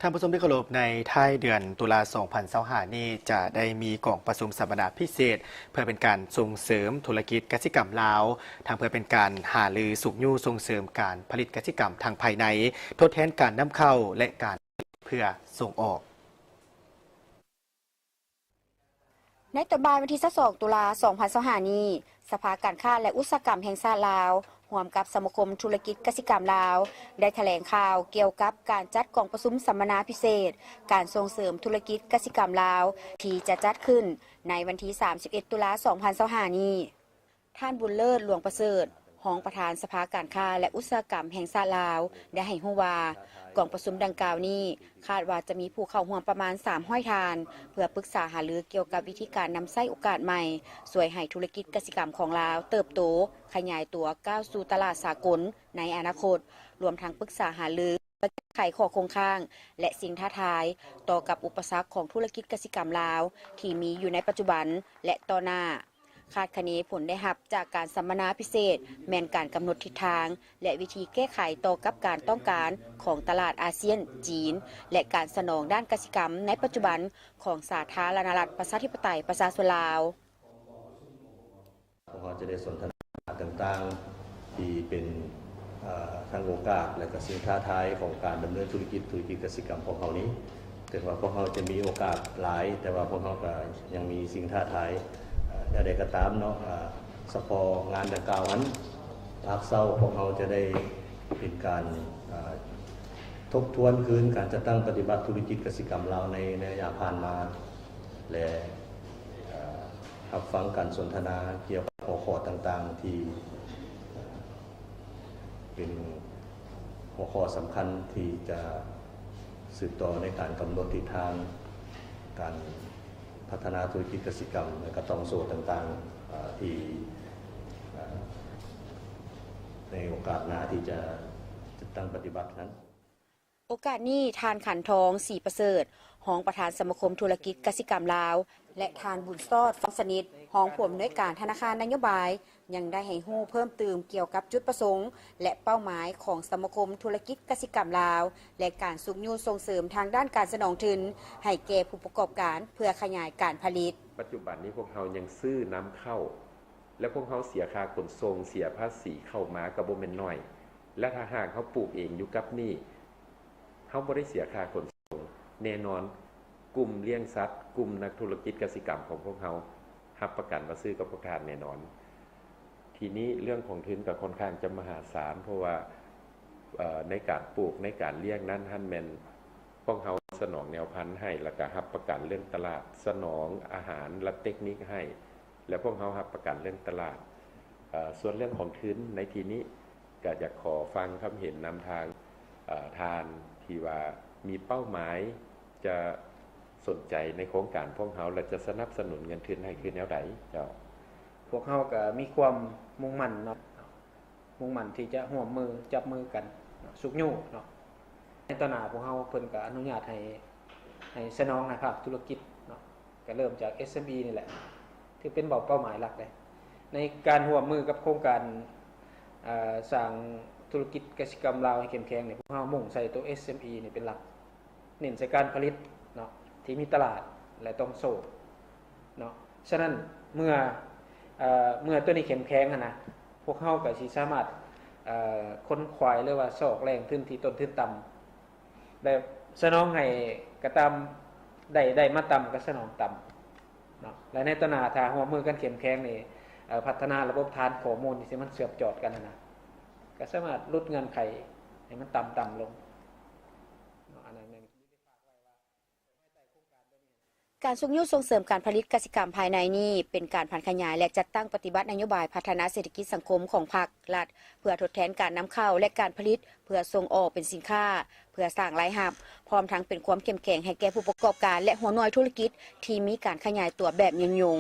ທ່ານຜູ້ຊົມທີ່ເຄົາລົບ, ໃນທ້າຍເດືອນຕຸລາ ສອງພັນຊາວຫ້ານີ້ ຈະໄດ້ມີກອງປະຊຸມສຳມະນາພິເສດ ເພື່ອເປັນການສົ່ງເສີມທຸລະກິດກະສິກຳລາວ, ທັງເພື່ອເປັນການຫາລືຊຸກຍູ້ສົ່ງເສີມການຜະລິດກະສິກຳທາງພາຍໃນ, ທົດແທນການນຳເຂົ້າ ແລະ ການເພື່ອສົ່ງອອກ. ໃນຕອນບ່າຍວັນທີ ຊາວສອງ ຕຸລາ ສອງພັນຊາວຫ້ານີ້, ສະພາການຄ້າ ແລະ ອຸດສາຫະກຳແຫ່ງຊາດລາວ ຮ່ວມກັບສະມາຄົມທຸລະກິດກະສິກຳລາວ ໄດ້ຖະແຫຼງຂ່າວກ່ຽວກັບການຈັດກອງປະຊຸມສຳມະນາພິເສດ ການສົ່ງເສີມທຸລະກິດກະສິກຳລາວ ທີ່ຈະຈັດຂຶ້ນໃນວັນທີ ສາມສິບເອັດ ຕຸລາ ສອງພັນຊາວຫ້ານີ້. ທ່ານ ບຸນເລີດ ຫຼວງປະເສີດ ຮອງປະທານສະພາການຄ້າ ແລະ ອຸດສາຫະກຳແຫ່ງຊາດລາວ ໄດ້ໃຫ້ຮູ້ວ່າ ກອງປະຊຸມດັ່ງກ່າວນີ້ ຄາດວ່າຈະມີຜູ້ເຂົ້າຮ່ວມປະມານ ສາມຮ້ອຍ ທ່ານ ເພື່ອປຶກສາຫາລືກ່ຽວກັບວິທີການນຳໃຊ້ໂອກາດໃໝ່ ຊ່ວຍໃຫ້ທຸລະກິດກະສິກຳຂອງລາວເຕີບໂຕ, ຂະຫຍາຍຕົວ, ກ້າວສູ່ຕະຫຼາດສາກົນໃນອະນາຄົດ, ລວມທັງປຶກສາຫາລື ແກ້ໄຂຂໍ້ຄົງຄ້າງ ແລະ ສິ່ງທ້າທາຍຕໍ່ກັບອຸປະສັກຂອງທຸລະກິດກະສິກຳລາວ ທີ່ມີຢູ່ໃນປັດຈຸບັນ ແລະ ຕໍ່ໜ້າ. ຄາດຄະເນຜົນໄດ້ຮັບຈາກການສຳມະນາພິເສດ ແມ່ນການກຳນົດທິດທາງ ແລະ ວິທີແກ້ໄຂຕໍ່ກັບການຕ້ອງການຂອງຕະຫຼາດອາຊຽນ, ຈີນ ແລະ ການສະໜອງດ້ານກະສິກຳໃນປັດຈຸບັນຂອງສາທາລະນະລັດ ປະຊາທິປະໄຕ ປະຊາຊົນລາວ. ພວກເຮົາຈະໄດ້ສົນທະນາຕ່າງໆ ທີ່ເປັນ ເອີ ທັງໂອກາດ ແລະ ກະສິ່ງທ້າທາຍຂອງການດຳເນີນທຸລະກິດ, ທຸລະກິດກະສິກຳຂອງເຮົານີ້. ເຖິງວ່າພວກເຮົາຈະມີໂອກາດຫຼາຍ, ແຕ່ວ່າພວກເຮົາກໍຍັງມີສິ່ງທ້າທາຍ ເອີ ແນວໃດກໍຕາມເນາະ. ເອີ ສະເພາະງານດັ່ງກ່າວຫັ້ນ, ພາກເຊົ້າພວກເຮົາຈະໄດ້ເປັນການ ເອີ ທົບທວນຄືນການຈັດຕັ້ງປະຕິບັດທຸລະກິດກະສິກຳລາວໃນ ໃນໄລຍະຜ່ານມາ ແລະ ເອີ ຮັບຟັງການສົນທະນາກ່ຽວກັບຫົວຂໍ້ຕ່າງໆ ທີ່ ເປັນຫົວຂໍ້ສຳຄັນທີ່ຈະສືບຕໍ່ໃນການກຳນົດທິດທາງການພັດທະນາທຸລະກິດກະສິກຳ ແລະ ກະຕ່ອງໂສ້ຕ່າງໆ ເອີ ທີ່ ເອີ ໃນໂອກາດໜ້າທີ່ຈະຈັດຕັ້ງປະຕິບັດນັ້ນ. ໂອກາດນີ້ ທ່ານ ຂັນທອງ ສີປະເສີດ ຮອງປະທານສະມາຄົມທຸລະກິດກະສິກຳລາວ ແລະ ທ່ານ ບຸນສອດ ຟອງສະໜິດ ຮອງຜູ້ອຳນວຍການທະນາຄານນະໂຍບາຍ ຍັງໄດ້ໃຫ້ຮູ້ເພີ່ມຕື່ມກ່ຽວກັບຈຸດປະສົງ ແລະ ເປົ້າໝາຍຂອງສະມາຄົມທຸລະກິດກະສິກຳລາວ ແລະ ການຊຸກຍູ້ສົ່ງເສີມທາງດ້ານການສະໜອງທຶນໃຫ້ແກ່ຜູ້ປະກອບການ ເພື່ອຂະຫຍາຍການຜະລິດ. ປັດຈຸບັນນີ້ພວກເຮົາຍັງຊື້ນຳເຂົ້າ ແລະ ພວກເຮົາເສຍຄ່າຂົນສົ່ງ, ເສຍພາສີເຂົ້າມາກໍບໍ່ແມ່ນໜ້ອຍ ແລະ ຖ້າຫາກເຮົາປູກເອງຢູ່ກັບນີ້ ເຮົາບໍ່ໄດ້ເສຍຄ່າຂົນສົ່ງແນ່ນອນ. ກຸ່ມລ້ຽງສັດ, ກຸ່ມນັກທຸລະກິດກະສິກຳຂອງພວກເຮົາ ຮັບປະກັນວ່າຊື້ກັບພວກທ່ານແນ່ນອນ. ທີນີ້ເລື່ອງຂອງທຶນກໍຄ່ອນຂ້າງຈະມະຫາສານ, ເພາະວ່າ ເອີ ໃນການປູກ, ໃນການລ້ຽງນັ້ນຫັ້ນແມ່ນພວກເຮົາສະໜອງແນວພັນໃຫ້, ແລ້ວກໍຮັບປະກັນເລື່ອງຕະຫຼາດ, ສະໜອງອາຫານ ແລະ ເຕັກນິກໃຫ້. ແລະ ພວກເຮົາຮັບປະກັນເລື່ອງຕະຫຼາດ. ເອີ ສ່ວນເລື່ອງຂອງທຶນໃນທີ່ນີ້ ກໍຢາກຂໍຟັງຄຳເຫັນນຳທາງ ເອີ ທ່ານທີ່ວ່າມີເປົ້າໝາຍຈະສົນໃຈໃນໂຄງການພວກເຮົາ ແລະ ຈະສະໜັບສະໜູນເງິນທຶນໃຫ້ຄືແນວໃດເຈົ້າ? ພວກເຮົາກໍມີຄວາມມຸ່ງໝັ້ນເນາະ. ມຸ່ງໝັ້ນທີ່ຈະຮ່ວມມືຈັບມືກັນເນາະ ຊຸກຍູ້ເນາະ. ໃນຕໍ່ໜ້າພວກເຮົາເພິ່ນກໍອະນຸຍາດໃຫ້ ໃຫ້ສະໜອງໃນພາກທຸລະກິດເນາະ, ກໍເລີ່ມຈາກ ເອສເອັມອີ ນີ້ແຫຼະ ຖືເປັນເປົ້າ ເປົ້າໝາຍຫຼັກເດ້. ໃນການຮ່ວມມືກັບໂຄງການ ເອີ ສ້າງທຸລະກິດກະສິກຳລາວໃຫ້ເຂັ້ມແຂງນີ້ ພວກເຮົາມຸ່ງໃສ່ຕົວ ເອສເອັມອີ ນີ້ເປັນຫຼັກ. ເນັ້ນໃສ່ການຜະລິດເນາະ ທີ່ມີຕະຫຼາດ ແລະ ຕ້ອງໂສ້ເນາະ. ສະນັ້ນເມື່ອ ເອີ ເມື່ອຕົວນີ້ເຂັ້ມແຂງຫັ້ນນະ ພວກເຮົາກໍຊິສາມາດ ເອີ ຂົນຂວາຍ ຫຼືວ່າຊອກແຫຼ່ງທຶນທີ່ຕົ້ນທຶນຕ່ຳ ແບບສະໜອງໃຫ້ກະຕາມ ໄດ້ ໄດ້ມາຕ່ຳກໍສະໜອງຕ່ຳເນາະ. ແລະ ໃນຕໍ່ໜ້າຖ້າຮ່ວມມືກັນເຂັ້ມແຂງນີ້ ເອີ ພັດທະນາລະບົບຖານຂໍ້ມູນທີ່ມັນເຊື່ອມຈອດກັນຫັ້ນນະ ກໍສາມາດຫຼຸດເງື່ອນໄຂໃຫ້ມັນຕ່ຳໆລົງ. ການຊຸກຍູ້ສົ່ງເສີມການຜະລິດກະສິກຳພາຍໃນນີ້ ເປັນການຜັນຂະຫຍາຍ ແລະ ຈັດຕັ້ງປະຕິບັດນະໂຍບາຍພັດທະນາເສດຖະກິດສັງຄົມຂອງພັກ, ລັດ ເພື່ອທົດແທນການນຳເຂົ້າ ແລະ ການຜະລິດເພື່ອສົ່ງອອກເປັນສິນຄ້າ ເພື່ອສ້າງລາຍຮັບ, ພ້ອມທັງເປັນຄວາມເຂັ້ມແຂງໃຫ້ແກ່ຜູ້ປະກອບການ ແລະ ຫົວໜ່ວຍທຸລະກິດທີ່ມີການຂະຫຍາຍຕົວແບບຍືນຍົງ.